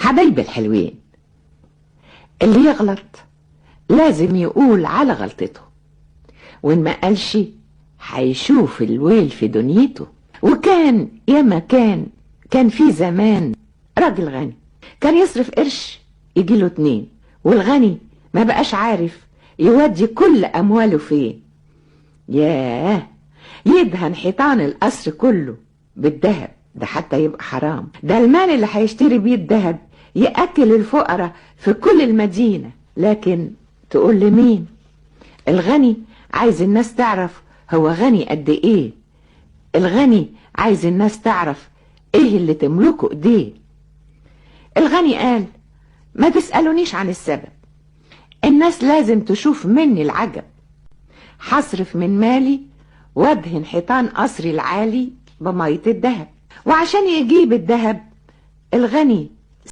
حبايبي الحلوين، اللي يغلط لازم يقول على غلطته، وإن ما قالش هيشوف الويل في دنيته. وكان ياما كان في زمان راجل غني كان يصرف قرش يجيله 2، والغني ما بقاش عارف يودي كل أمواله فين. ياه، يدهن حيطان القصر كله بالذهب، ده حتى يبقى حرام. ده المال اللي هيشتري بيه الذهب يأكل الفقراء في كل المدينة. لكن تقول لمين؟ الغني عايز الناس تعرف هو غني قد ايه. الغني عايز الناس تعرف ايه اللي تملكه ايديه. الغني قال ما تسألونيش عن السبب، الناس لازم تشوف مني العجب. حصرف من مالي وادهن حيطان قصري العالي بمية الذهب. وعشان يجيب الذهب الغني